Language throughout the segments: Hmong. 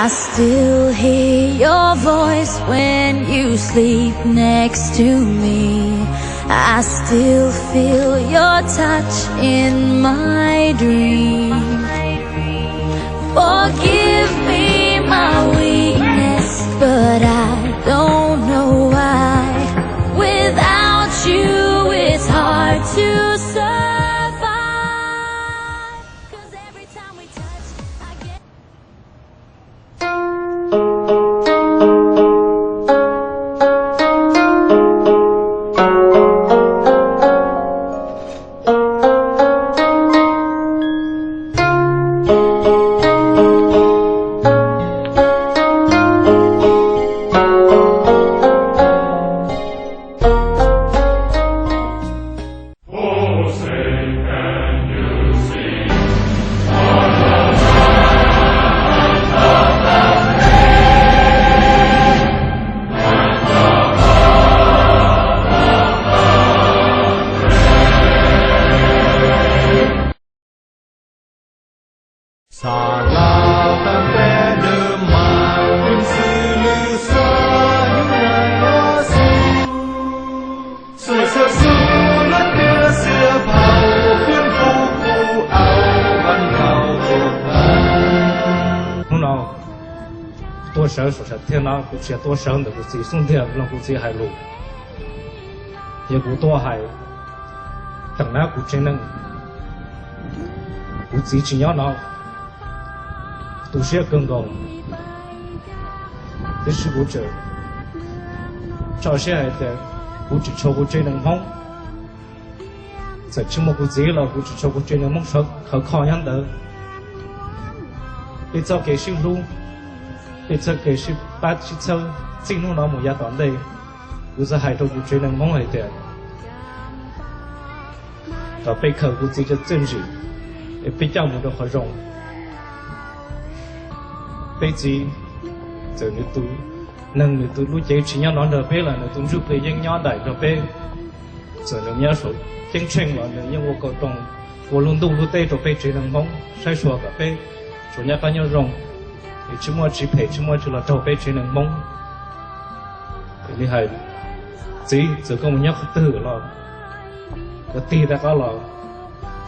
I still hear your voice when you sleep next to me. I still feel your touch in my dream. Forgive me my weakness, but I don't know why. Without you, it's hard to survive. 'Cause every time we touch, I get Hnub no tuaj sawv saum sam thiaj no, kuv tsis yog tuaj sawv ntawm kuv txiv xub ntiag los kuv txiv hais lus, yog kuv tuaj hais teem nab kuv tsev neeg. Kuv txiv tsis nyob no, tu siab kawg nkaus, tiam sis kuv tseem tso siab hais tias kuv tsis tshua kuv tsev neeg Hmoob. Txawm tsis muaj kuv txiv los kuv tsis tshua kuv tsev neeg Hmoob sawv khawv kho nyob ntawd. Peb txoj kev sib hlub, peb txoj kev sib pab sib txhawb txij hnub no mus yav tom ntej, kuv xav hais rau kuv tsev neeg Hmoob hais tias kom peb khaws kuv txiv cov txiaj ntsim es peb coj mus rau qhov zoo. Peb txiv, txawm nws tus neeg nws tus lub cev tsis nyob no nrog peb los nws tus ntsuj plig yeej nyob daim nrog peb. Txawm nws nyob saum ceeb tsheej los nws yeej ua kaum roos, ua lub ntuj lub teb rau peb tsev neeg Hmoob saib xyuas kom peb tsuas nyob qab nyob zoo, es tsis muaj tsis phem tsis muaj tsis los raug peb tsev neeg Hmoob. Nws hais, txiv, txawm koj mus nyob qhov twg los, koj tig rov qab los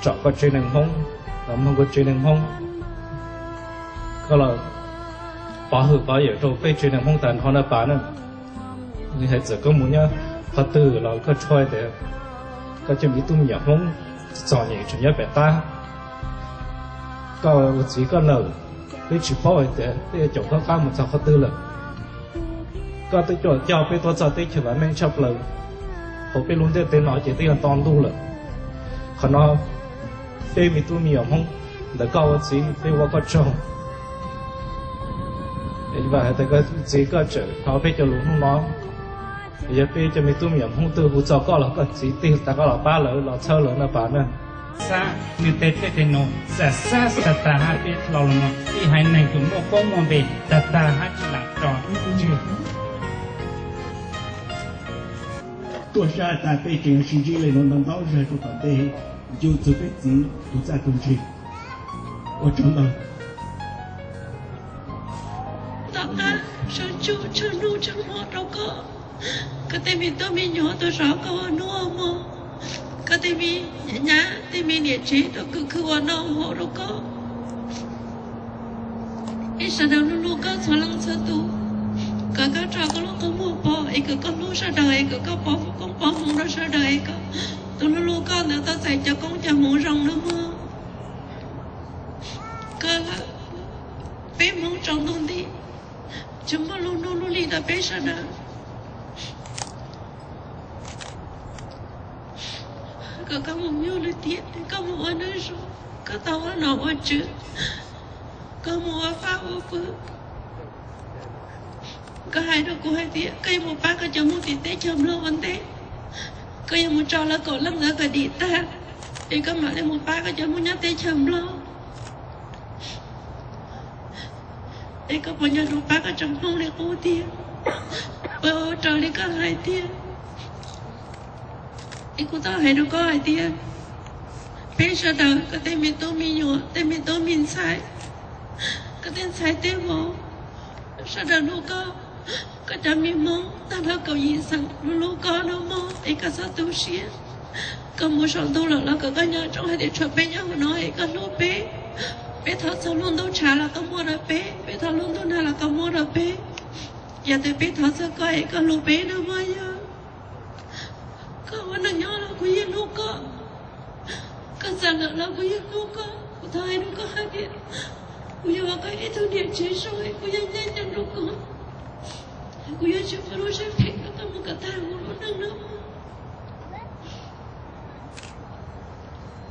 tsom koj tsev neeg Hmoob, los mloog koj tsev neeg Hmoob, koj los pov hwm pov yawm rau peb tsev neeg Hmoob tag nrho na pas na. Nws hais txawm koj mus nyob qhov twg los koj tsuas hais tias koj cov me tub me nyuam Hmoob txom nyem tseem nyob pem qab. Koj ua txiv koj lawm, peb tsis paub hais tias peb yuav caum koj qab mus txog qhov twg lawm. Koj twb coj peb tuaj txog teb chaws vam meej tshaj plaws hauv peb lub ntiaj teb no ces twb yuav nto ntuj lawm. Qhov no peb me tub me nyuam Hmoob ntawm koj ua txiv peb ua koj tsaug. Vam hais tias koj txiv koj tseem thov peb cov lus hnub no, yog peb cov me tub me nyuam Hmoob twg hu txog koj los koj txiv tig rov qab los pab lawv los txhawb lawv na pas na. Xab nws tes tej tes no, xab xab xab tas hab peb laus los no ib haiv neeg kws muaj koob muaj npe tag tag hab tsis lam tso ib tug ntswg. Tuaj sab tas peb tseem sib ntsib le nuav ntau ntau zag rua tom ntej, ncu txug peb txiv tug txaj tug ntsig. Ua tsaug ntau. Tom qab tshwj ntsug tshwj nub tshwj hmo rau koj, koj tej me tub me nyuam tuaj zov koj ua nub ua hmo, koj tej me nyab tej me niam tsev tuaj khwv khwv ua noj ua haus rau koj. Peb sawv daws lug lug koj txhua leej txhua tus, kom koj tso koj lub qhov muag pom es kom koj hlub sawv daws es kom koj pov koob pov hmoov rau sawv daws es kom tus lug lug koj ntawd tau txais cov koob cov hmoov zoo nawb mog. Koj lawm, peb Hmoob tsaus ntuj nti, tsis muaj lub hnub lub hli rau peb sawv daws. Kom koj mus nyuj lwm tiam, koj mus ua neej zoo, koj tau ua nom ua tswv, koj mus ua fab ua fwv. Koj hais rau kuv hais tias koj yuav mus pab koj cov Hmoob tim teb chaws Nplog ua ntej, koj yuav mus tso lawv kaum leej ntawd kom dim tag, es koj mam li mus pab koj cov Hmoob nyob teb chaws Nplog. Es koj puas nco ntsoov pab koj tsoom Hmoob li qub tiag? Puas ua raws li koj hais tiag? Es kuv tau hais rau koj hais tias peb sawv daws, koj tej me tub me nyuam, tej me tub me ntxhais, koj tej ntxhais tej vauv, Sawv daws hlub koj, koj cov me Hmoob tag nrho kaum yim xeem hlub hlub koj no mog, es koj txhob tu siab. Koj mus saum ntuj lawm los kom koj nco ntsoov hais tias tshuav peb nyob hauv no es koj hlub peb. Peb thov txog lub ntuj tshav los koj muaj rau peb, peb thov lub ntuj nag los koj muaj rau peb. Yog tias peb thov txog koj es koj hlub peb no mog, yog koj ua neej nyob los kuv yeej hlub koj, koj txawm lawm los kuv yeej hlub koj. Kuv thov hais rau koj hais tias kuv yog koj ib tug niam tsev zoo, kuv yeej ncaj ncees rau koj. Kuv yuav tsis muab lub siab phem rau koj mus kom tag mus lub neej no.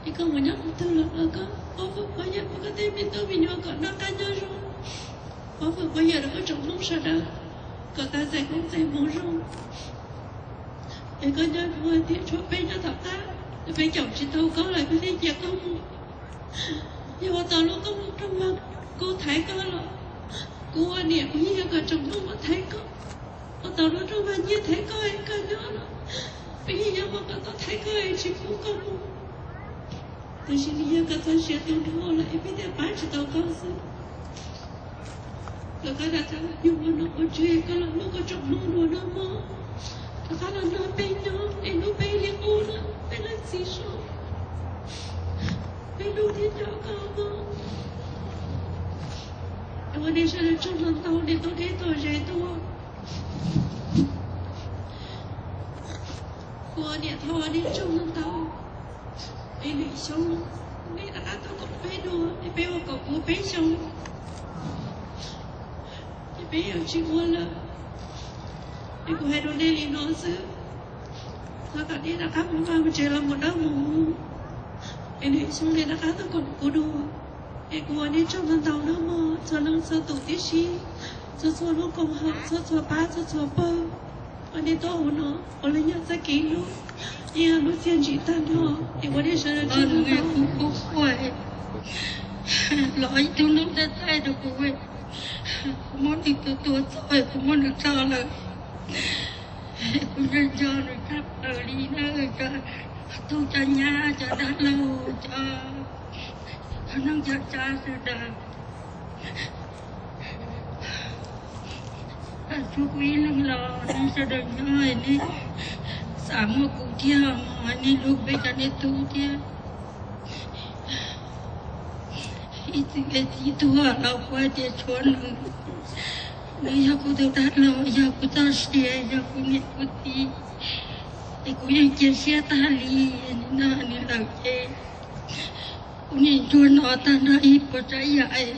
Es koj mus nyob qhov twg los koj pov hwm pov yawm rau koj tej me tub me nyuam kom noj qab nyob zoo, pov hwm pov yawm rau koj tsoom Hmoob sawv daws kom tau txais koob txais hmoov zoo. Es koj nco ntsoov hais tias tshuav peb nyob tom qab, peb caum tsis tau koj lawm, peb thiaj cia koj mus. Yog ua tau lub koob lub rooj vag kub thaiv koj los, kuv ua niam kuv yeej yuav kom tsoom Hmoob muab thaiv koj. Ua tau lub rooj vag nyiaj thaiv koj es koj nyob los, peb yeej yuav ua kom tau thaiv koj es tsis pub koj mus. Tiam sis nws yog koj txoj sia tu nrho lawm es peb thiaj pab tsis tau koj xwb. Kom koj rov qab los yug ua nom ua tswv, koj los hlub koj tsoom Hmoob dua no mog. Rov qab los nrog peb nyob es hlub peb li qub na peb leej txiv zoo. Peb hlub thiab nco koj mog. Es ua nej sawv daws tsaug ntau ntau, nej tuaj deb tuaj ze tuaj. Kuv niam thov ua nej tsaug ntau ntau. Es lwm xyoo nej rov qab tuaj koom peb dua, es peb ua kom puv peb xyoo, es peb yuav tsis ua lawm. Es kuv hais rau nej li no xwb, thov kom nej rov qab mus vaj mus tsev los mus dawb mus huv, es lwm xyoo nej rov qab tuaj koom kuv dua. Es kuv ua nej tsaug ntau ntau nawb mog, txhua leej txhua tus tib si, txhua txhua lub koom haum, txhua txhua pab, txhua txhua pawg, uas nej tuaj hauv no ua lawv nyob txoj kev hlub, yeej yog lub txiaj ntsim tag nrho. Es ua nej sawv daws tsaug ntau ntau. Kuv quaj, los ib tug hlub txaij txaij rau kuv, kuv muab nws tua tua txog, kuv muab nws tso lawm. Kuv nco nco nws tshaj plaws li na, cov tub cov nyab cov dab laug cov neej cov tsav sawv daws. Tshuav kuv ib leeg los nej sawv daws nyob nej xav muaj kuv thiab, nej hlub peb cov niam tub thiab. Ib txwm es txiv tuag los kuv hais tias tshuav nws, nws yog kuv tus dab laug, yog kuv txoj sia, yog kuv niam kuv txiv. Es kuv yeej cia siab tag li, nws no nws lawm ces kuv niaj hnub no tag nrho ib puas tsav yam es